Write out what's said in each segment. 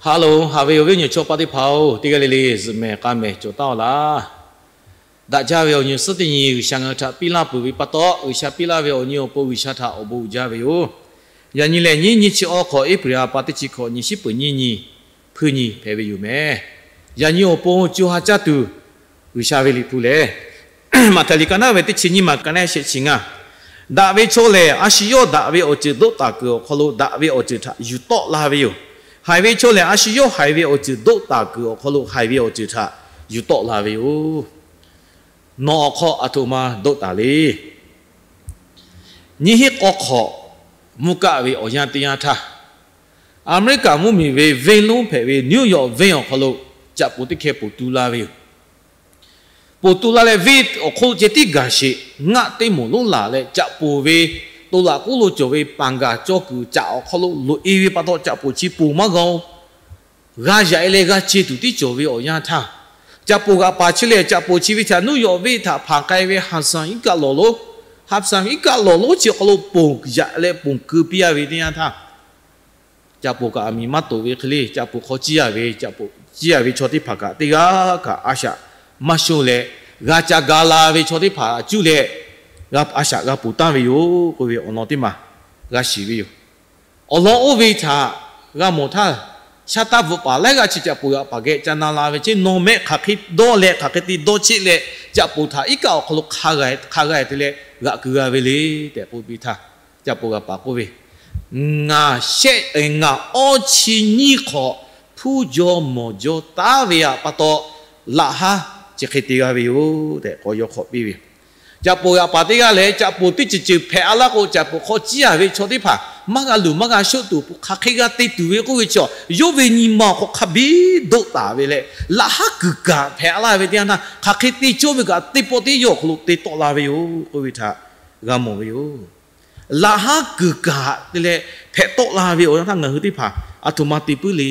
Ha loˬ, haꞈ ve awˬ viˉ awˬ nyi chaw paˆ teˇ hpaˍ-oˬ, teˇ g'aˇ le le zuhꞈ mehˍ k'a mehˍ cawˬ taˍ-oˬ laˇ. Daꞈ jaˇ ve awˬ nyi awˬ suhˉ teˇ nyi G'uiˬsha ngaˬ hui htaꞈ piˇ laˇ peuˬ ve pa taw, G'uiˬsha piˇ laˇ ve awˬ nyi awˬ pon G'uiˬsha htaꞈ awˬ bon uiˍ jaˇ ve yoˬ. Yaꞈ nyi lehˬ, nyiˇ nyiˇ chi awˬ hk'awꞈ, April ha pa teˇ chi hkawꞈ, nyi shiˉ peuˍ nyiˇ nyi, hpuiˇ nyi hpehꞈ ve yoˬ meh. Yaꞈ nyi awˬ pon co ha caˇ tuˬ G'uiˬsha ve liꞈ hpu lehˬ, Maꞈhtehˍ liꞈ ka naˉ ve teˇ chi nyiˇ maˬ ka naˉ shehˆ chi ngaˇ. Daꞈ ve chaw lehˬ, a shu yawˇ daꞈ ve awˬ ceuˬ doˆ taˍ kuiˬ awˬ hk'aw lo daꞈ ve awˬ ceuˬ htaꞈ yuˬ tawˆ la ve yoˬ. Haiˬ ve chaw lehˬ, a shu yawˇ haiˬ ve awˬ ceuˬ doˆ taˍ kuiˬ awˬ hk'aw lo haiˬ ve awˬ ceuˬ htaꞈ yuˬ tawˆ la ve yoˬ. Nawˬ awˬ hk'aw aˬ htoꞈ ma doˆ taˍ le. Nyiˇ hinˉ k'awˇ hk'awꞈ, mvuhˇ kaˆ ve awˬ yanˇ teˇ yanˇ htaˇ, Aˍmeˍriˆkaˍ mvuhˇmiˬ ve venˇ lonˉ hpehꞈ ve New York venˇ awˬ hk'aw lo caꞈ poˍ teˇ hkeh poˬ tu la ve yoˬ. Poˬ tu la leh, venˇ awˬ hk'oˆ ceh tiˉ gaˬ sheˍ, ngaˆ teˇ moˍ lonˉ laˬ leh, caꞈ poˍ ve to laꞈ k'oˉ lo cawˬ ve paˍ gaˬ cawˇ kuiˬ caꞈ awˬ hk'aw lo loꞈ e ve pa taw, caꞈ poˍ chi poˬ maˇ g'a-oˬ. G'a yaꞈ e leh g'a ce tuˬ tiˉ cawˬ ve awˬ yanˇ htaˇ, caꞈ poˍ g'aꞈ paˍ chi lehˬ, caꞈ poˍ chi ve htaꞈ New York venˇ htaꞈ hpanˍ k'ai ve Hudson iˉ kaˆ lawˬ lonˉ, Hudson iˉ kaˆ lawˬ lonˉ chi hk'aw lo ponˬ yaꞈ leh ponˬ keu piˇ a ve teˇ yanˇ htaˇ, caꞈ poˍ kaꞈ aˬ miˍ maˇ toꞈ ve hk'e le, caꞈ poˍ hk'aw ciˇ a ve, caꞈ poˍ ciˇ a ve chaw teˇ hpaˍ kaꞈ teˇ g'aˇ kaꞈ a shaꞈ maˇ shonˇ leh, g'a ca ga la ve chaw teˇ hpaˍ cuˇ leh, a shaꞈ g'a poˬ taˍ ve yoˬ k'oˆ ve awˬ lawn teˇ maˬ g'a shiˍ ve yoˬ. Awˬ lawn oˇ ve htaꞈ g'a mawˬ htaˇ, shaˉ taˇ bvuhꞈ paˍ laiˉ g'aˇ chi caꞈ poˍ g'aꞈ paˍ geh ca na la ve ceˇ, nawˬ mehˆ hk'aˬ hk'e dawˇ leh hk'aˬ hk'e te dawˇ cheˆ leh, caꞈ poˍ htaꞈ iˉ kaˆ awˬ hk'aw lo hk'a g'a te leh g'aꞈ keu g'a ve le tehꞈ k'oˆ piˇ htaˇ, caꞈ poˍ g'aꞈ paˍ k'oˆ ve, Ngaˬ shehˆ, ngaˬ awˇ chi nyiˇ hk'awꞈ hpuˇ jaw mawˬ jaw taˉ ve pa taw, laꞈ haˉ chi hk'e te g'a ve yoˬ tehꞈ k'awꞈ yaw hk'awꞈ piˇ ve. Caꞈ poˍ g'aꞈ paˍ teˇ g'aˇ lehˬ, caꞈ poˍ teˇ ceuˬ ceuˬ hpehꞈ a laˇ k'o, caꞈ poˍ hk'aw ciˇ a ve chaw teˇ hpaˍ maˇ g'a luˬ maˇ g'a shoˆ tuˬ, hk'aˬ hk'e g'a te tuˬ ve k'oˆ ve chi, yawˇ ve nyi ma awˬ hk'aw hk'a biˉ doˆ taˍ ve leh, laꞈ haˉ kuiˬ kaꞈ hpehꞈ a laˇ ve teˇ yanˇ htaˇ, hk'aˬ hk'e te cawˇ ve kaꞈ teˇ pawˆ teˇ yawˇ awˬ hk'aw lo te tawˆ la ve yoˬ k'oˆ ve htaꞈ g'a mawˬ ve yoˬ. Laꞈ haˉ kuiˬ kaꞈ te leh hpehꞈ tawˆ la ve awˬ yanˇ htaˇ, ngaˬ hui teˇ hpaˍ aˬ htoꞈ ma te puiˉ le.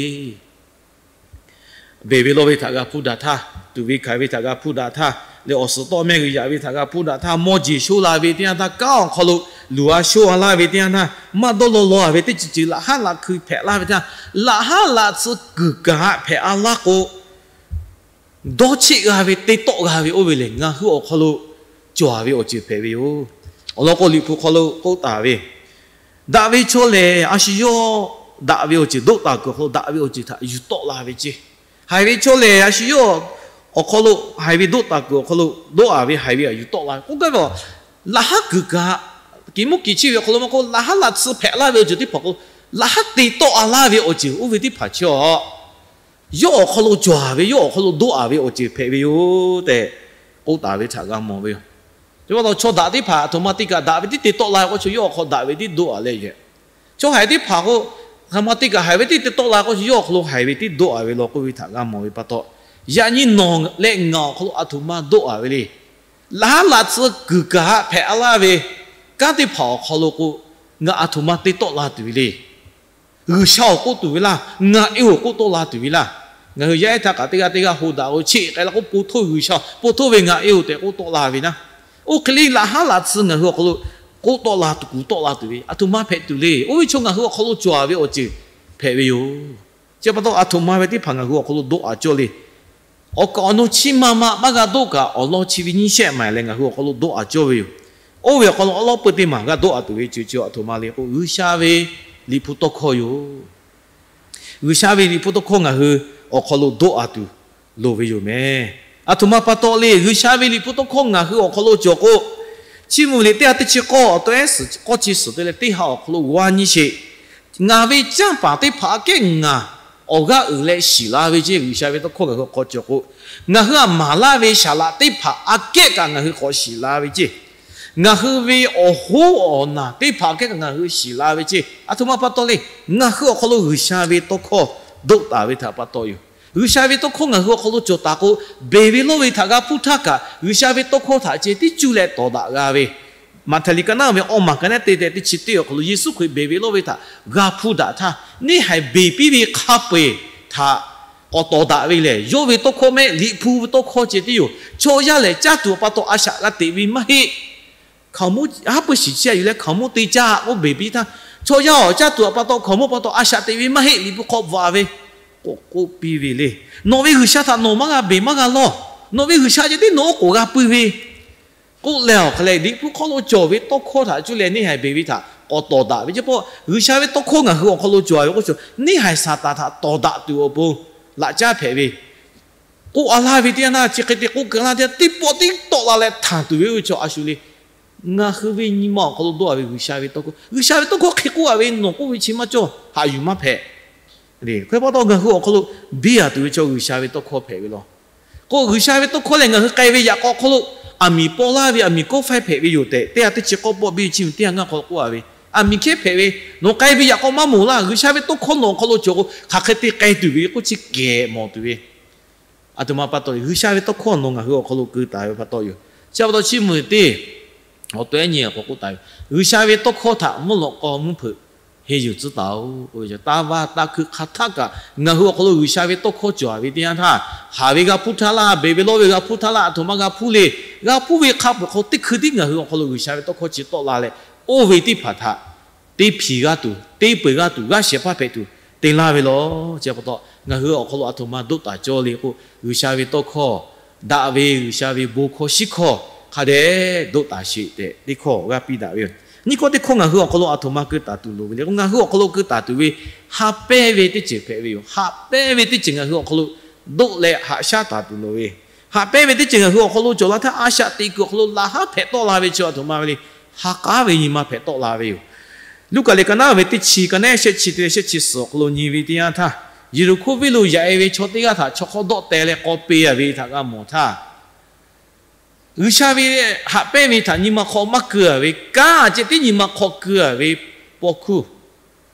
Beˬ ve lawˇ ve htaꞈ g'a hpuˇ daꞈ htaˇ, tuꞈ ve hkanˍ ve htaꞈ g'a hpuˇ daꞈ htaˇ, leh awˬ suhˍ tawˆ mehˆ g'uiˬ yaꞈ ve htaꞈ g'a hpuˇ daꞈ htaˇ, mawˇ jeˬ shoˇ la ve teˇ yanˇ htaˇ, kanˉ awˬ hk'aw lo luˬ a shoˇ a laˇ ve teˇ yanˇ htaˇ, maˇ dawˇ law law a ve teˇ ceuˬ ceuˬ laꞈ haˉ laꞈ hkui hpehꞈ laˇ ve teˇ yanˇ, laꞈ haˉ laꞈ tsuhˇ kuiˬ kaꞈ hpehꞈ a laˇ k'o, dawˇ cheˆ g'a ve, te tawˆ g'a ve oˇ ve lehˬ, ngaˬ hui awˬ hk'aw lo cawˬ a ve awˬ ceuˬ hpehꞈ ve yoˬ. Awˬ lawn k'o, Liꞈ hpu hk'aw lo k'oˆ taˍ ve, daꞈ ve chaw lehˬ, a shu yawˇ daꞈ ve awˬ ceuˬ doˆ taˍ kuiˬ awˬ hk'aw lo daꞈ ve awˬ ceuˬ htaꞈ yuˬ tawˆ la ve ceˇ. Haiˬ ve chaw lehˬ, a shu yawˇ awˬ hk'aw lo haiˬ ve doˆ taˍ kuiˬ awˬ hk'aw lo doˆ a ve haiˬ ve htaꞈ yuˬ tawˆ la ve k'oˆ gaˇ ve, laꞈ haˉ kuiˬ kaꞈ, kiˬ muˇ kiˬ chi ve awˬ hk'aw lo maˇ k'oˆ, laꞈ haˉ laꞈ tsuhˇ hpehꞈ laˇ ve awˬ ceuˬ teˇ hpaˍ k'o, laꞈ haˉ te tawˆ a laˇ ve awˬ ceuˬ oˇ ve teˇ hpaˍ chi a yawˇ awˬ hk'aw lo cawˬ a ve, yawˇ awˬ hk'aw lo doˆ a ve awˬ ceuˬ hpehꞈ ve yoˬ tehꞈ k'oˆ taˍ ve htaꞈ g'a mawˬ ve yoˬ. Chi pa taw, chaw daꞈ teˇ hpaˍ aˬ htoꞈ ma te kaꞈ daꞈ ve tiˉ te tawˆ la ve k'o, chaw yawˇ awˬ hk'aw daꞈ ve tiˉ doˆ a leh yehˬ. Chaw haiˬ teˇ hpaˍ k'o, aˬ htoꞈ ma te kaꞈ haiˬ ve tiˉ te tawˆ la k'o, chaw yawˇ awˬ hk'aw lo haiˬ ve tiˉ doˆ a ve law k'oˆ ve htaꞈ g'a mawˬ ve pa taw, yaꞈ nyi nawˬ leh ngaˬ awˬ hk'aw lo aˬ htoꞈ ma doˆ a ve le. Laꞈ haˉ laꞈ tsuhˇ kuiˬ kaꞈ hpehꞈ a laˇ ve kanˉ teˇ hpaˍ awˬ hk'aw lo k'o, ngaˬ aˬ htoꞈ ma te tawˆ la tuˬ ve le. G'uiˬsha awˬ k'oˆ tuˬ ve laˇ, ngaˬ e-oˬ k'oˆ tawˆ la tuˬ ve laˇ. Ngaˬ hui yaˇ ehˉ htaˇ kaꞈ teˇ g'aˇ teˇ g'aˇ hoꞈ daꞈ-oˬ, cheˆ k'ai la k'o, po htoˇ ve G'uiˬsha, po htoˇ ve ngaˬ e-oˬ tehꞈ k'oˆ tawˆ la ve naˉ. Oˇ hk'e le laꞈ haˉ laꞈ tsuhˇ ngaˬ hui awˬ hk'aw lo k'oˆ tawˆ la tuˬ, kuˬ tawˆ la tuˬ ve aˬ htoꞈ ma hpehꞈ tuˬ le. Oˇ ve chaw ngaˬ hui awˬ hk'aw lo cawˬ a ve awˬ ceuˬ hpehꞈ ve yoˬ. Chi pa taw, aˬ htoꞈ ma ve teˇ hpaˍ ngaˬ hui awˬ hk'aw lo doˆ a cawˇ le. Awˬ kaˍ awˬ nu chiˇ ma ma maˇ g'a doˆ kaꞈ, awˬ lawn chi ve nyiˇ shehˆ maˬ leh ngaˬ hui awˬ hk'aw lo doˆ a cawˇ ve yoˬ. Oˇ ve awˬ hk'aw lo awˉ lawˉ peuˇ teˇ maˬ g'a doˆ a tuˬ ve ceuˬ chi aˬ htoꞈ ma le k'o, G'uiˬsha ve liꞈ hpu tawˇ hkawˇ yoˬ. G'uiˬsha ve liꞈ hpu tawˇ hkawˇ ngaˬ hui awˬ hk'aw lo doˆ a tuˬ loˍ ve yoˬ meh. Aˬ htoꞈ ma pa taw le, G'uiˬsha ve liꞈ hpu tawˇ hkawˇ ngaˬ hui awˬ hk'aw lo cawˬ k'o, Chiˇ mvuh ve liꞈ teˇ ha teˇ chi k'awˇ, awˬ to ehˉ suhˍ k'awˇ chi suhˍ te leh teˇ ha awˬ hk'aw lo g'a nyi sheˍ. Ngaˬ ve canˇ paˍ teˇ hpaˍ aꞈ kehˉ ngaˬ awˬ g'aˇ uiˍ leh shiˍ la ve ceˇ. G'uiˬsha ve tawˇ hkawˇ ngaˬ hui awˬ hk'aw cawˬ k'o, ngaˬ hui htaꞈ maˍ laˇ ve saˍ laꞈ teˇ hpaˍ aꞈ kehˉ kaꞈ ngaˬ hui k'awꞈ shiˍ la ve ceˇ. Ngaˬ hui ve awˬ hoˉ awˬ naˬ teˇ hpaˍ aꞈ kehˉ kaꞈ ngaˬ hui shiˍ la ve ceˇ. Aˬ htoꞈ ma pa taw le, ngaˬ hui awˬ hk'aw lo G'uiˬsha ve tawˇ hkawˇ doˆ taˍ ve htaꞈ pa taw yoˬ. G'uiˬsha ve tawˇ hkawˇ ngaˬ hui awˬ hk'aw lo cawˬ taˍ k'o, beˬ ve lawˇ ve htaꞈ g'a hpuˇ htaˇ kaꞈ, G'uiˬsha ve tawˇ hkawˇ htaꞈ ceh tiˉ cuˇ leh tawˍ daꞈ g'a ve, Maꞈhtehˍ liꞈ ka naˉ ve awˇ maˬ ka naˉ te tehꞈ teˇ chi teˇ awˬ hk'aw lo Yeˍsuˆ Hkriꞈ beˬ ve lawˇ ve htaꞈ g'a hpuˇ daꞈ htaˇ, neˇ haiˬ beˬ piˇ ve hk'a peu-eˬ htaꞈ k'awꞈ tawˍ daꞈ ve lehˬ, yawˇ ve tawˇ hkawˇ mehˆ liꞈ hpu ve tawˇ hkawˇ ceh tiˉ yoˬ. Chaw yaˇ lehˬ, caˇ tuˬ awˬ pa taw a shaꞈ g'a teꞈ ve maˇ heˆ. Hkaoˍmonˇ haˉ pui shiˍ chi a yuˬ leh hkaoˍmonˇ te caˇ k'oˆ beˬ piˇ htaˇ, chaw yaˇ awˬ caˇ tuˬ awˬ pa taw hkaoˍmonˇ pa taw a shaꞈ teꞈ ve maˇ heˆ. Liꞈ hpu hk'aw bvuhꞈ a ve, k'oˆ k'oˆ piˇ ve le. Nawˬ ve G'uiˬsha htaꞈ nawˬ maˇ g'a beˬ maˇ g'a lawˇ. Nawˬ ve G'uiˬsha ceh tiˉ nawˬ oˉ k'oˍ g'a pui ve k'oˆ leh awˬ hk'a leh, Liꞈ hpu hk'aw lo cawˬ ve tawˇ hkawˇ htaꞈ cuˇ leh neˇ haiˬ beˬ ve htaꞈ k'awꞈ tawˍ daꞈ ve. Chi pa taw G'uiˬsha ve tawˇ hkawˇ ngaˬ hui awˬ hk'aw lo cawˬ ve k'o, neˇ haiˬ Saˍtanˍ htaꞈ tawˍ daꞈ tuˬ awˬ pon laꞈ caˉ hpehꞈ ve, k'oˆ a laˇ ve teˇ yanˇ htaˇ, chi hk'e te k'oˆ keu laˇ teˇ yanˇ, teˇ pawˆ tiˉ tawˆ la leh htanˬ tuˬ ve oˇ ve chaw a shu le. Ngaˬ hui ve nyi ma awˬ hk'aw lo dawˇ a ve G'uiˬsha ve tawˇ hkawˇ, G'uiˬsha ve tawˇ hkawˇ hk'e k'oˆ a ve, nawˬ k'oˆ ve chi maˇ cawˇ, haꞈ yuˬ maˇ hpehꞈ. Hk'e pa taw ngaˬ hui awˬ hk'aw lo biˇ a tuˬ ve chaw G'uiˬsha ve tawˇ hkawˇ hpehꞈ ve law. K'o G'uiˬsha ve tawˇ hkawˇ lehˬ, ngaˬ hui k'ai ve yaꞈ k'aw hk'aw lo aˬ miˍ paw laˇ ve, aˬ miˍ kawˆ faiˇ hpehꞈ ve yoˬ tehꞈ, teˇ g'aˇ teˇ chi k'awˇ pawˆ biˇ ve chi teˇ g'aˇ ngaˇ hk'aw lo k'oˆ a ve, aˬ miˍ hkehˉ hpehꞈ ve, nawˬ k'ai ve yaꞈ k'aw maˇ mawˬ laˇ. G'uiˬsha ve tawˇ hkawˇ nawˬ awˬ hk'aw lo cawˬ k'o, hk'aˬ hk'e te k'ai tuˬ ve k'oˆ chi kehˬ mawˬ tuˬ ve, aˬ htoꞈ ma pa taw G'uiˬsha ve tawˇ hkawˇ nawˬ ngaˬ hui awˬ hk'aw lo keu taˍ ve pa taw yoˬ. Chi pa taw chi mvuhˇ miˬ teˇ awˬ to ehˉ nyi k'awꞈ k'oˆ taˍ ve, G'uiˬsha ve tawˇ hkawˇ htaꞈ mvuhˇ lawꞈ k'aw mvuhˇ hpeuꞈ henˇ yuˬ tcuhˉ taˍ-oˬ. Taˇ vaˇ taˇ hkui hk'aˬ htaˆ kaꞈ ngaˬ hui awˬ hk'aw lo G'uiˬsha ve tawˇ hkawˇ cawˬ a ve teˇ yanˇ htaˇ, haˍ ve g'a hpuˇ htaˇ laˇ, beˬ ve lawˇ ve g'a hpuˇ htaˇ laˇ, aˬ htoꞈ ma g'a hpuˇ le. G'a hpuˇ ve hk'a peuˬ hk'aw teˇ hkui tiˉ ngaˬ hui awˬ hk'aw lo G'uiˬsha ve tawˇ hkawˇ chi tawˆ la leh, oˇ ve teˇ hpaˍ htaꞈ teˇ hpiˍ g'aˇ tuˬ, teˇ peu eˬ g'aˇ tuˬ, g'aˇ shehˍ hpaˇ hpehꞈ tuˬ te laˇ ve law. Chi pa taw ngaˬ hui awˬ hk'aw lo aˬ htoꞈ ma doˆ taˍ cawˇ le k'o, G'uiˬsha ve tawˇ hkawˇ daꞈ ve, G'uiˬsha ve bon hkawˇ shiˉ hkawˇ hk'a dehꞈ doˆ taˍ sheˍ tehꞈ teˇ hkawˇ g'a piˇ daꞈ ve yoˬ. Nyiˇ hkawˇ teˇ hkawˇ ngaˬ hui awˬ hk'aw lo aˬ htoꞈ ma keu taˍ tuˬ loˍ ve le k'o, ngaˬ hui awˬ hk'aw lo keu taˍ tuˬ ve, haꞈ pehnˇ ve teˇ ceuˬ hpehꞈ ve yoˬ. Haꞈ pehnˇ ve teˇ ceuˬ ngaˬ hui awˬ hk'aw lo doˆ leh haꞈ shaˉ taˍ tuˬ loˍ ve, haꞈ pehnˇ ve teˇ ceuˬ ngaˬ hui awˬ hk'aw lo cawˬ la htaˇ, a shaꞈ teꞈ kuiˬ awˬ hk'aw lo laꞈ haˉ hpehꞈ tawˆ la ve chi aˬ htoꞈ ma ve le. Ha k'aˉ ve nyi ma hpehꞈ tawˆ la ve yoˬ. Luˉkaꞈ liꞈ ka naˉ ve teˇ chi, ka naˉ shehˆ chi teˇ leh shehˆ chi suhˍ awˬ hk'aw lo nyi ve teˇ yanˇ htaˇ, Yeˍriˆhkoˇ venˇ lo yaꞈ e ve chaw teˇ g'aˇ htaꞈ chaw hk'awˇ dawˆ teh leh k'aw pe a ve htaꞈ g'a mawˬ htaˇ, G'uiˬsha ve haꞈ pehnˇ ve htaꞈ nyi ma hk'aw maˇ keu a ve, kanˉ ceh tiˉ nyi ma hk'aw keu a ve paw hkuˇ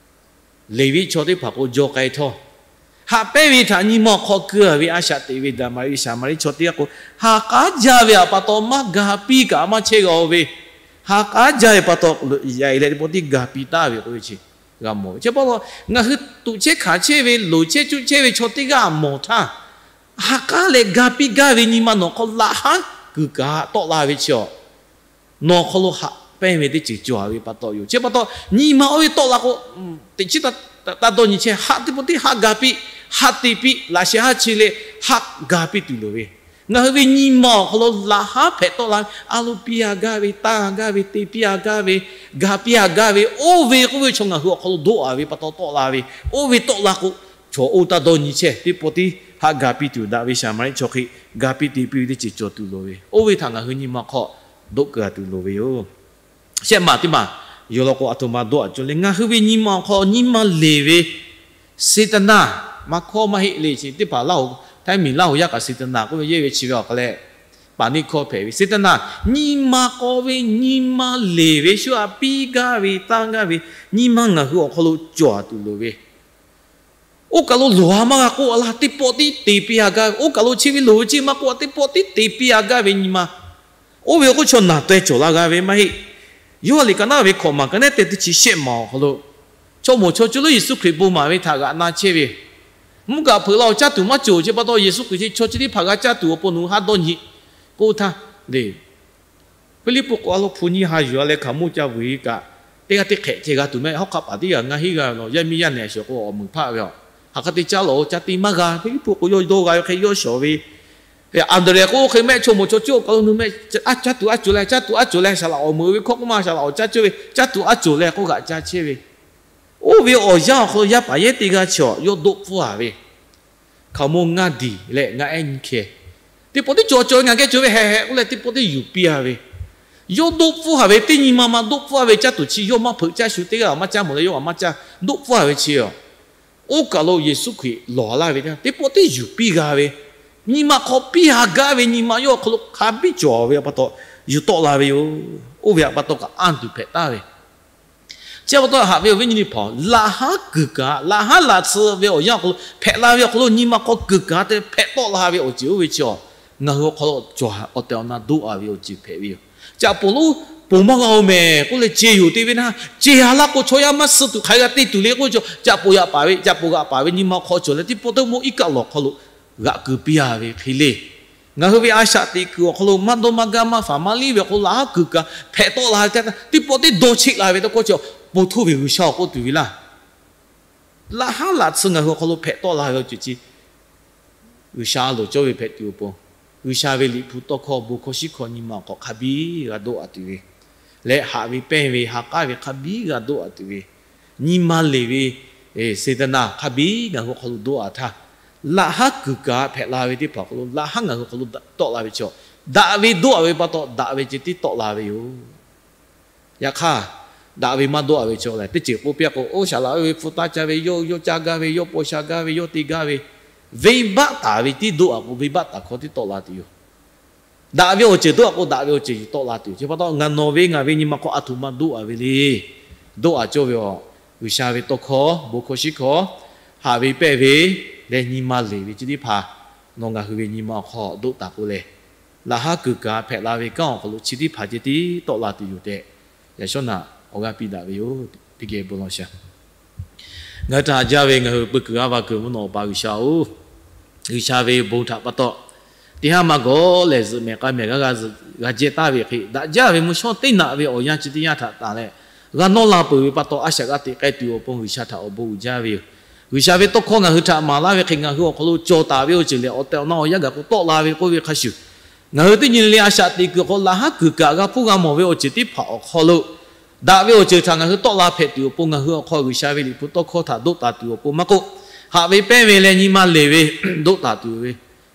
Leˍviˆ chaw teˇ hpaˍ k'o jaw k'ai htawˇ, haꞈ pehnˇ ve htaꞈ nyi ma awˬ hk'aw keu a ve a shaꞈ teꞈ ve Daˍmaˍriˆ Saˍmaˍriˆ chaw teˇ g'aˇ k'o, ha k'aˉ jaˇ ve awˬ pa taw maˇ ga piˇ kaꞈ maˇ chehˇ g'a-o ve, ha k'aˉ jaˇ ve pa taw yaꞈ e leh teˇ pawˆ tiˉ ga piˇ taˍ ve k'oˆ ve chi g'a mawˬ ve. Chi pa taw ngaˬ hui tuꞈ chehˇ hkanˍ chehˇ ve, loˍ chehˇ cuˆ chehˇ ve chaw teˇ g'aˇ mawˬ htaˇ, ha k'aˉ leh ga piˇ gaˇ ve nyi ma nawˬ hk'aw laꞈ haˉ kuiˬ kaꞈ tawˆ la ve chi a, nawˬ hk'aw lo haꞈ pehnˇ ve teˇ ceuˬ cawˬ a ve pa taw yoˬ. Chi pa taw nyi ma oˇ ve tawˆ la k'o, teꞈ chiˉ taˇ dawˇ nyi chehˇ, haˆ teˇ pawˆ tiˉ haˆ ga piˇ, haˆ te piˇ, laꞈ sheh haˉ chi leh haˆ ga piˇ tuˬ loˍ ve, ngaˬ hui ve nyi ma awˬ hk'aw lo laꞈ haˉ hpehꞈ tawˆ la ve, a lo piˇ a gaˇ ve, tanˇ a gaˇ ve, te piˇ a gaˇ ve, ga piˇ a gaˇ ve, oˇ ve k'oˆ ve chaw ngaˬ hui awˬ hk'aw lo doˆ a ve pa taw tawˆ la ve, oˇ ve tawˆ la k'o, chaw oˇ taˇ dawˇ nyi chehˇ, teˇ pawˆ tiˉ haˆ ga piˇ tuˬ daꞈ ve Saˍmaˍriˆ chaw hk'e ga piˇ te piˇ ve teˇ ceuˬ cawˬ tuˬ loˍ ve, oˇ ve htaꞈ ngaˬ hui nyi ma hk'aw doˆ keu a tuˬ loˍ ve yoˬ. Shehˆ maˬ teˇ maˬ yoˬ law k'o, aˬ htoꞈ ma doˆ a cawˬ le. Ngaˬ hui ve nyi ma awˬ hk'aw nyi ma leˬ ve Seˍtanˍ, maˇ hkawˇ maˇ heˆ le. Chi teˇ hpaˍ Laˇ hoˍ, Htaiˇ miˬ Laˇ hoˍ yaˇ kaꞈ Seˍtanˍ k'oˆ ve yehˇ ve chi ve awˬ hk'a leh, paˍ neˇ hkawˇ hpehꞈ ve Seˍtanˍ, nyi ma k'aw ve nyi ma leˬ ve shu a piˇ gaˇ ve, tanˇ gaˇ ve nyi ma ngaˬ hui awˬ hk'aw lo cawˬ a tuˬ loˍ ve, oˇ kaˬ lo loˬ a maˇ g'a k'oˆ a laˇ, teˇ pawˆ tiˉ te piˇ a gaˇ ve, oˇ kaˬ lo chi ve loˬ ve chi maˇ k'oˆ a, teˇ pawˆ tiˉ te piˇ a gaˇ ve nyi ma, oˇ ve k'oˆ chaw naˬ teh cawˬ la g'a ve maˇ heˆ. Yoˇhanˬ liꞈ ka naˉ ve hkawꞈ maˬ ka naˉ teh teˇ chi shehˆ maˬ awˬ hk'aw lo, chaw moˍ chaw cuˇ lonˉ Yeˍsuˆ Hkriꞈ bon maˍ ve htaꞈ g'aꞈ na chehˇ ve, mvuhˇ kaꞈ hpeuꞈ la awˬ caˇ tuˬ maˇ cawˬ. Chi pa taw Yeˍsuˆ Hkriꞈ chi chaw chi teˇ hpaˍ g'a caˇ tuˬ awˬ pon nawˬ hui haˉ dawˇ nyi k'oˆ htaˇ le, Hpiˇliˇpuˆ k'o a lo hpu nyiˇ ha yuˬ a leh hkaoˍmonˇ ca vuiˬ e kaꞈ, teˇ g'aˇ teˇ hk'ehꞈ ceh g'a tuˬ meh. Hawˉ hk'aˆ paˍ teˇ g'aˇ ngaˇ hinˉ g'a ve law, yaˇ miˇ yaˇ nehˬ shawˍ k'o awˬ meunˍ hpaˆ ve a, hk'aˬ hk'e te caˇ lawˬ, ca te maˇ g'a. Hpiˇliˇpuˆ k'o yawˇ dawˇ g'a ve hk'e yawˇ shawˍ ve, Anˍdrehˍ k'o oˇ hk'e mehˆ chaw moˍ chaw cuˇ awˬ kaˬ lo nu meh, caˇ tuˬ aˉ cawˬ leh, caˇ tuˬ aˉ cawˬ leh, saˍ laꞈ awˬ meuˍ ve hkawˇ k'oˆ maˇ saˍ laꞈ awˬ caˇ cawˇ ve, caˇ tuˬ aˉ cawˬ leh k'oˆ g'aꞈ ca chehˇ ve, oˇ ve awˬ yanˇ awˬ hk'aw lo yaˇ paˍ yehˉ teˇ g'aˇ chi a yawˇ doˆ pfuhˇ a ve, hkaoˍmonˇ ngaˇ diˬ leh ngaˇ ehˉ nyiˇ hkeh, teˇ pawˆ tiˉ cawˬ cawˬ ve, ngaˬ geh cawˬ ve heh heh k'oˆ leh teˇ pawˆ tiˉ yuˬ piˇ a ve, yawˇ doˆ pfuhˇ a ve teˇ nyi ma ma doˆ pfuhˇ a ve caˇ tuˬ chi yawˇ maˇ hpeuꞈ caˇ shu teˇ g'aˇ maˇ caˇ mawˬ leh yawˇ maˇ caˇ doˆ pfuhˇ a ve chi a, oˇ kaˬ lo Yeˍsuˆ Hkriꞈ lawˬ laˇ ve teˇ pawˆ tiˉ yuˬ piˇ g'a ve, nyi ma hk'aw piˇ a gaˇ ve nyi ma yawˇ awˬ hk'aw lo hk'a biˇ cawˬ ve pa taw yuˬ tawˆ la ve yoˬ. Oˇ ve pa taw kaꞈ anˇ tuˬ hpehꞈ taˍ ve Chi pa taw haꞈ ve awˬ viˉ nyi teˇ hpaˍ, laꞈ haˉ kuiˬ kaꞈ, laꞈ haˉ laꞈ tsuhꞈ ve awˬ yanˇ awˬ hk'aw lo hpehꞈ la ve awˬ hk'aw lo nyi ma hk'aw kuiˬ kaꞈ te hpehꞈ tawˆ la ve awˬ ceuˬ oˇ ve chi a, ngaˬ hui awˬ hk'aw lo cawˬ a awˬ tehˬ awˬ na doˆ a ve awˬ ceuˬ hpehꞈ ve yoˬ. Chi aꞈ poˍ lonˉ poˬ maˇ g'a-oˬ mehˍ k'oˆ leh ce yoˬ te ve htaˇ, ce a laˇ k'o chaw yaˇ maˇ suh tuˬ hk'aˬ hk'e g'a te tuˬ le k'oˆ ve chi, chi aꞈ poˍ yaꞈ paˍ ve, chi aꞈ poˍ g'aꞈ paˍ ve nyi ma hk'aw cawˬ leh teˇ pawˆ teˇ mawˇ iˉ kaˆ lawˬ hk'aw lo g'aꞈ keu piˇ a ve hk'e le. Ngaˬ hui ve a shaꞈ teꞈ kuiˬ awˬ hk'aw lo maˇ dawˇ maˇ gaˇ maˇ faˍ maˇ liˇ ve awˬ hk'aw lo laꞈ haˉ kuiˬ kaꞈ hpehꞈ tawˆ la ve teˇ pawˆ teˇ dawˇ cheˆ la ve tawˇ hkawˇ chi, po htoˇ ve G'uiˬsha awˬ k'oˆ tuˬ ve laˇ. laꞈ haˉ laꞈ tsuhˇ ngaˬ hui awˬ hk'aw lo hpehꞈ tawˆ la ve awˬ ceuˬ chi G'uiˬsha a loˍ cawˇ ve hpehꞈ tuˬ awˬ pon, G'uiˬsha ve liꞈ hpu tawˇ hkawˇ bon hkawˇ shiˉ hkawˇ nyi ma awˬ hk'aw hk'a biˇ g'a doˆ a tuˬ ve leh, haꞈ ve pehnˇ ve ha k'aˉ ve hk'a biˇ g'a doˆ a tuˬ ve, nyi ma leˬ ve seˍtaˍnaˍ hk'a biˇ ngaˬ hui awˬ hk'aw lo doˆ a htaˇ, laꞈ haˉ kuiˬ kaꞈ hpehꞈ la ve teˇ hpaˍ awˬ hk'aw lo, laꞈ haˉ ngaˬ hui awˬ hk'aw lo tawˆ la ve chaw, daꞈ ve doˆ a ve pa taw daꞈ ve ceh tiˉ tawˆ la ve yoˬ. Yaꞈ hk'aˇ, daꞈ ve maˇ doˆ a ve chaw lehˬ, teˇ ceuˬ k'oˆ piˇ a k'o, oˇ shaˍ laꞈ oˇ ve hpu taˇ ca ve, yawˇ yawˇ caˇ gaˇ ve, yawˇ paw sha gaˇ ve, yawˇ te gaˇ ve, venˇbaˆ taˍ ve tiˉ doˆ a k'o, venˇbaˆ taˍ hkawˇ tiˉ tawˆ la tuˬ yoˬ. Daꞈ ve awˬ ceuˬ doˆ a k'o, daꞈ ve awˬ ceuˬ yuˬ tawˆ la tuˬ yoˬ. Chi pa taw, ngaˬ nawˬ ve ngaˬ ve nyi ma hk'aw a htoꞈ ma doˆ a ve le. Doˆ a cawˇ ve awˬ, G'uiˬsha ve tawˇ hkawˇ, bon hkawˇ shiˉ hkawˇ, haꞈ ve pehnˇ ve leh nyi ma leˬ ve chi teˇ hpaˍ, nawˬ ngaˬ hui ve nyi ma awˬ hk'aw doˆ taˍ k'o lehˬ, laꞈ haˉ kuiˬ kaꞈ hpehꞈ la ve kanˉ awˬ hk'aw lo chi teˇ hpaˍ ceh tiˉ tawˆ la tuˬ yoˬ tehꞈ, yaꞈ shawˉ naꞈ awˬ g'aˇ piˇ daꞈ ve yoˬ. Teˇ geh bon lawˬ shaˍ. Ngaˬ hui htaꞈ haꞈ jaˇ ve ngaˬ hui peu kuiˬ g'aˇ va kuiˬ mvuhˇ naw awˬ pa G'uiˬsha-oˬ, G'uiˬsha ve bon htaꞈ pa taw, teˇ haˉ maˇ gawˬ lehˬ zuhꞈ mehˍ k'a mehˍ g'a g'a zuhꞈ g'a jehˇ taˍ ve hk'e, daꞈ jaˇ ve mvuhˇ shawˉ teˇ naꞈ ve awˬ yanˇ chi teˇ yanˇ htaꞈ tanˬ leh, g'a nawˇ la peuˬ ve pa taw, a shaꞈ g'a teꞈ k'ai tuˬ awˬ pon G'uiˬsha htaꞈ awˬ bon uiˍ jaˇ ve yoˬ. G'uiˬsha ve tawˇ hkawˇ ngaˬ hui htaꞈ maˍ laˇ ve hk'e, ngaˬ hui awˬ hk'aw lo cawˬ taˍ ve awˬ ceuˬ lehˬ, awˬ tehˬ awˬ na awˬ yanˇ gaˬ k'o tawˆ la ve k'oˆ ve hk'a shuˍ, ngaˬ hui teˇ nyi le le a shaꞈ teꞈ kuiˬ awˬ hk'aw laꞈ haˉ kuiˬ kaꞈ g'a hpuˇ g'a mawˬ ve awˬ ceuˬ teˇ hpaˍ awˬ hk'aw lo, daꞈ ve awˬ ceuˬ htaꞈ ngaˬ hui tawˆ la hpehꞈ tuˬ awˬ pon, ngaˬ hui awˬ hk'aw G'uiˬsha ve liꞈ hpu tawˇ hkawˇ htaꞈ doˆ taˍ tuˬ awˬ pon maˇ k'oˆ, haꞈ ve pehnˇ ve leh nyi ma leˬ ve doˆ taˍ tuˬ ve,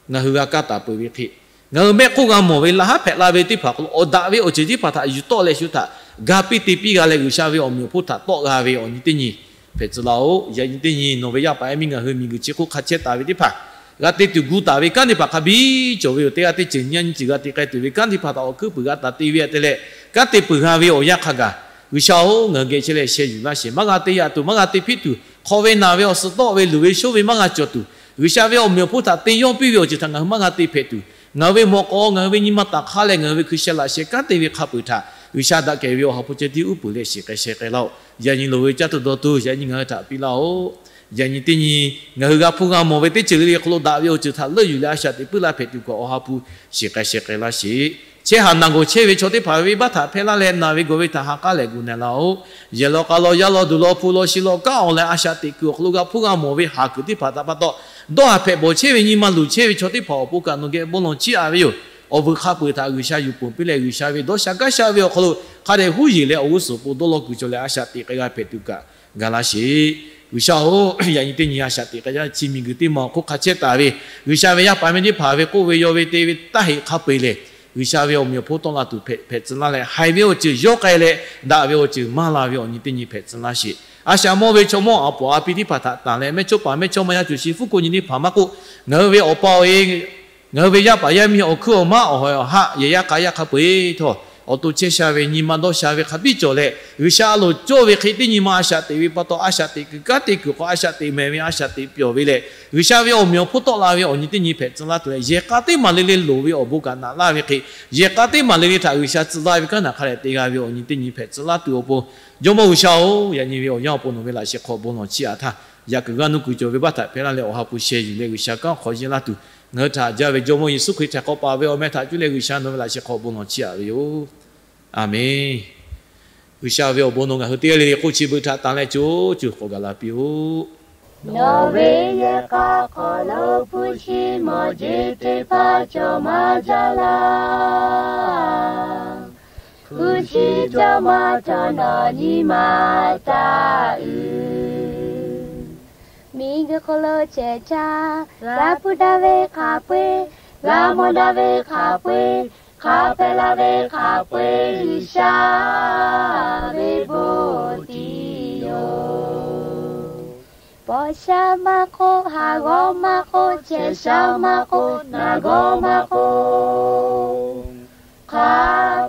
ngaˬ hui g'a kaˇ taˍ peuˬ ve hk'e, ngaˬ hui mehˆ hk'oˆ g'a mawˬ ve laꞈ haˉ hpehꞈ la ve teˇ hpaˍ awˬ hk'aw lo awˬ daꞈ ve awˬ ceuˬ teˇ hpaˍ htaꞈ yuˬ tawˆ leh shu htaꞈ ga piˇ te piˇ g'a leh, G'uiˬsha ve awˬ meꞈ awˬ hponˇ htaꞈ tawˆ g'a ve awˬ nyi teˇ nyi hpehꞈ tcuh laˇ-oˆ. Yaꞈ nyi teˇ nyi nawˬ ve yaˇ paˍ yaˇ miˇ ngaˬ hui miˬguiˬ chi hk'oˆ hk'a chehˇ taˍ ve teˇ hpaˍ, g'a te tuˬ gu taˍ ve kanˉ teˇ hpaˍ hk'a biˇ cawˬ ve yoˬ. Teˇ g'aˇ teˇ ceuˬ nyi nyi ceuˬ g'a te k'ai tuˬ ve kanˉ teˇ hpaˍ htaꞈ awˬ hkuiˉ puiˍ g'a taˍ te ve htaꞈ te leh, kanˉ te peuˬ g'a ve awˬ yanˇ hk'a gaˬ, G'uiˬsha-oˬ, ngaˬ hui geh chehˇ leh sheh yuˬ laˇ sheˍ. Maˇ g'a te yaꞈ tuˬ, maˇ g'a te hpiˆ tuˬ, hk'aw ve naˬ ve awˬ suhˍ tawˆ ve luˬ ve shoˉ ve maˇ g'a cawˬ tuˬ, G'uiˬsha ve awˬ meꞈ awˬ hponˇ htaꞈ te yawˇ piˇ ve awˬ ceuˬ htaꞈ ngaˬ hui maˇ g'a te hpehꞈ tuˬ, ngaˬ hui ve mawꞈ k'aw, ngaˬ hui ve nyi ma taˍ hk'aˇ leh ngaˬ hui ve hkui sheh laꞈ sheh kanˉ te ve hk'a peuˬ htaꞈ G'uiˬsha daꞈ kehˬ ve awˬ ha hpu ceh tiˉ uˉ peunˍ leh shiˍ k'ai sheh k'ai laˇ-oˆ. Yaꞈ nyi loˍ ve caˇ tuˬ dawˇ tuˬ yaꞈ nyi ngaˬ hui htaꞈ piˇ laˇ-oˆ. Yaꞈ nyi teˇ nyi, ngaˬ hui g'a hpuˇ g'a mawˬ ve teˇ ceuˬ le le hk'aw lo daꞈ ve awˬ ceuˬ htaꞈ leuˆ yuˬ leh a shaꞈ teꞈ puiˉ laˇ hpehꞈ tuˬ kaꞈ awˬ ha hpu shiˍ k'ai sheh k'ai laˇ sheˍ. Chehˇ haˍ naˬ gawˬ chehˇ ve chaw teˇ hpaˍ venˇbaˆ htaꞈ hpehˇ laˇ leh, naˬ ve gawˬ ve htaꞈ ha k'aˉ leh gu na laˇ-oˆ. Yehˬ law k'a law, yaˇ law duˬ law, hpu law shi law kanˉ awˬ leh a shaꞈ teꞈ kuiˬ awˬ hk'aw lo g'a hpuˇ g'a mawˬ ve haˍ kuiˬ teˇ hpaˍ htaꞈ pa taw, dawˇ haˍ hpehꞈ bawˬ chehˇ ve nyi ma luˬ chehˇ ve chaw teˇ hpaˍ awˬ pon kaꞈ nawˬ geh bon lawˬ chiˇ aꞈ ve yoˬ. Awˬ vuiˬ hk'a peu-eˬ htaꞈ G'uiˬsha yuˬ ponˬ piˇ leh, G'uiˬsha ve dawˇ sha gaˇ sha ve awˬ hk'aw lo hk'a dehꞈ huˉ yeˬ leh awˬ g'uˇ suhˍ awˬ pon dawˇ law kuiˬ cawˬ leh a shaꞈ teꞈ k'ai g'a hpehꞈ tuˬ kaꞈ ga laˇ sheˍ. G'uiˬsha-oˬ, yaꞈ nyi teˇ nyi a shaꞈ teꞈ k'ai yaˇ chi miˬguiˬ teˇ ma awˬ hk'oˆ hk'a chehˇ taˍ ve, G'uiˬsha ve yaˇ paˍ yaˇ miˇ teˇ hpaˍ ve k'oˆ ve yaw ve te ve taˇ heꞈ hk'a peu-eˬ lehˬ, G'uiˬsha ve awˬ meꞈ awˬ hponˇ tawˆ la tuˬ hpehꞈ tcuh laˇ leh, haiˬ ve awˬ ceuˬ yawˇ k'ai leh, daꞈ ve awˬ ceuˬ maˇ la ve awˬ nyi teˇ nyi hpehꞈ tcuh laˇ sheˍ. A shaꞈ mawˇ ve chaw mawˇ a poˍ a pi teˇ hpaˍ htaꞈ tanˬ leh, mehˇchawˇ paˍ mehˇchawˇma yaˇ cuˬ shi fuˉ ko nyi teˇ hpaˍ maˇ k'oˆ, ngaˬ hui ve awˬ pa awˬ e ngaˬ hui ve yaˇ paˍ yaˇ miˇ awˬ hkuiˉ awˬ maˇ awˬ hawˍ awˬ haˆ yehˬ yaˇ k'a yaˇ hk'a peu-eˬ htawˇ, awˬ to chehˇ sha ve nyi ma dawˇ sha ve hk'a biˇ cawˬ leh, G'uiˬsha a loˍ cawˇ ve hk'e teˇ nyi ma a shaꞈ teꞈ ve pa taw, a shaꞈ teꞈ kuiˬ kanˉ te kuiˬ hk'aw a shaꞈ teꞈ mehˍ ve a shaꞈ teꞈ pyawˬ ve leh, G'uiˬsha ve awˬ meꞈ awˬ hponˇ tawˆ la ve awˬ nyi teˇ nyi hpehꞈ tcuh laˇ tuˬ leh, yehˬ k'a teˇ maˬ le le loˍ ve awˬ bon kaꞈ naꞈ laˇ ve hk'e, yehˬ k'a teˇ maˬ le le htaꞈ G'uiˬsha tcuh laˇ ve kanˉ htaꞈ hk'a dehꞈ te g'a ve awˬ nyi teˇ nyi hpehꞈ tcuh laˇ tuˬ awˬ pon, Jawˇmawˇ G'uiˬsha-oˬ, yaꞈ nyi ve awˬ yanˇ awˬ pon nawˬ ve laꞈ sheh hk'aw bon lawˬ chiˇ aꞈ htaˇ, yaꞈ kuiˬ g'aˇ nuˇ kuiˬ cawˬ ve baˆ htaꞈ hpehˇ laˇ leh awˬ ha hpu sheh yuˬ leh G'uiˬsha kanˉ hk'aw yeˇ laˇ tuˬ, ngaˬ hui htaꞈ haꞈ jaˇ ve Jawˇmawˇ Yeˍsuˆ Hkriꞈ htaꞈ k'awꞈ paˍ ve awˬ meh htaꞈ cuˇ leh G'uiˬsha nawˬ ve laꞈ sheh hk'aw bon lawˬ chiˇ aꞈ ve yoˬ. Aˍmenˍ. G'uiˬsha ve awˬ bon nawˬ ngaˬ hui teˇ g'aˇ le le k'oˆ chi beuꞈ htaꞈ tanˬ leh co co k'awꞈ gaˬ la piˇ-oˆ. Nawˬ ve yehˬ k'a hk'aw lo hpu shi mawˬ jeˬ teˇ hpaˍ cawˬ maˇ jaˇ laˇ. Hpu shi cawˬ maˇ cawˬ nawˬ nyi ma taˇ uiˍ. Miˬguiˬ hk'aw lo chehˇ caˇ, g'a hpuˇ daꞈ ve hk'a peu-eˬ, g'a mawˬ daꞈ ve hk'a peu-eˬ, hk'a hpehꞈ la ve hk'a peu-eˬ G'uiˬsha ve bon tiˉ yoˬ. Paw sha maˇ k'oˆ, haˍ g'awˇ maˇ k'oˆ, chehˇ sha maˇ k'oˆ, naˬ g'awˇ maˇ k'oˆ, hk'a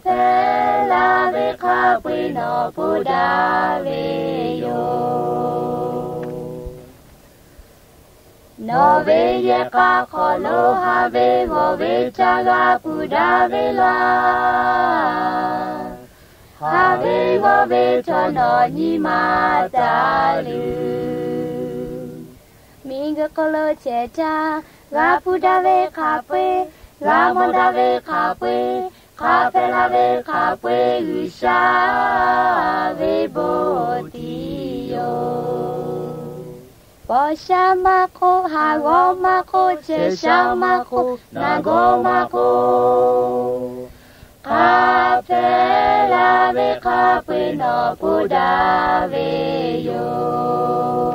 hpehꞈ la ve hk'a peu-eˬ nawˬ hpuˇ daꞈ ve yoˬ. Nawˬ ve yehˬ k'a hk'aw lo haˍ ve g'awˬ ve caˇ g'a hpuˇ daꞈ ve laˇ. Haˍ ve g'awˬ ve chaw nawˬ nyi ma taˇ luˬ. Miˬguiˬ hk'aw lo chehˇ caˇ, g'a hpuˇ daꞈ ve hk'a peu-eˬ, g'a mawˬ daꞈ ve hk'a peu-eˬ, hk'a hpehꞈ la ve hk'a peu-eˬ G'uiˬsha ve bon tiˉ yoˬ. Paw sha maˇ k'oˆ, haˍ g'awˇ maˇ k'oˆ, chehˇ sha maˇ k'oˆ, naˬ gawˇ maˇ k'oˆ, hk'a hpehꞈ la ve hk'a peu-eˬ nawˬ hpoˆ daꞈ ve yoˬ.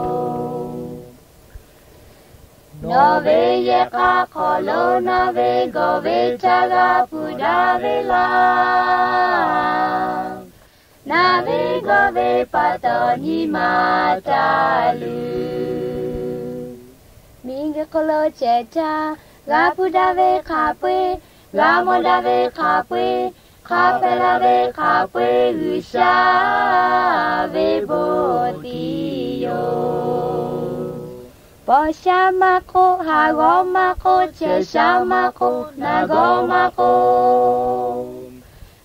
Nawˬ ve yehˬ k'a hk'aw lo nawˬ ve gawˬ ve caˇ g'a hpuˇ daꞈ ve laˇ. Nawˬ ve gawˬ ve pa taw nyi ma taˍ luˬ. Miˬguiˬ hk'aw lo chehˇ caˇ, g'a hpuˇ daꞈ ve hk'a peu-eˬ, g'a mawˬ daꞈ ve hk'a peu-eˬ, hk'a hpehꞈ la ve hk'a peu-eˬ G'uiˬsha ve bon tiˍ yoˬ. Paw sha maˇ k'oˆ, haˍ g'awˇ maˇ k'oˆ, chehˇ sha maˇ k'oˆ, naˬ gawˇ maˇ k'oˆ,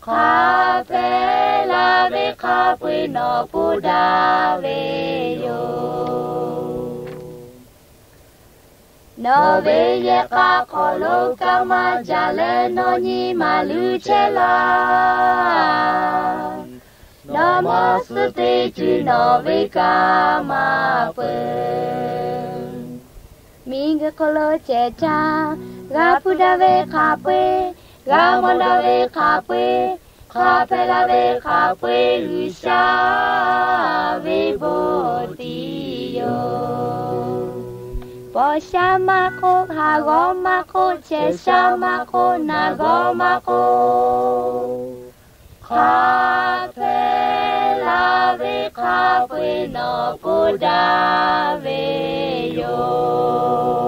hk'a hpehꞈ la ve hk'a peu-eˬ nawˬ hpoˆ daꞈ ve yoˬ. Nawˬ ve yehˬ k'a hk'aw lo kaˇ maˇ jaˇ leh nawˬ nyi ma luˬ chehˇ laˇ. Nawˬ mawˇ suhˉ teˇ ceuˬ nawˬ ve kaˇ maˇ peuˬ. Miˬguiˬ hk'aw lo chehˇ caˇ, g'a hpuˇ daꞈ ve hk'a peu-eˬ, g'a mawˬ daꞈ ve hk'a peu-eˬ, hk'a hpehꞈ la ve hk'a peu-eˬ G'uiˬsha ve bon tiˍ yoˬ. Paw sha maˇ k'oˆ, haˍ g'awˇ maˇ k'oˆ, chehˇ sha maˇ k'oˆ, naˬ gawˇ maˇ k'oˆ, hk'a hpehꞈ la ve hk'a peu-eˬ nawˬ hpoˆ daꞈ ve yoˬ.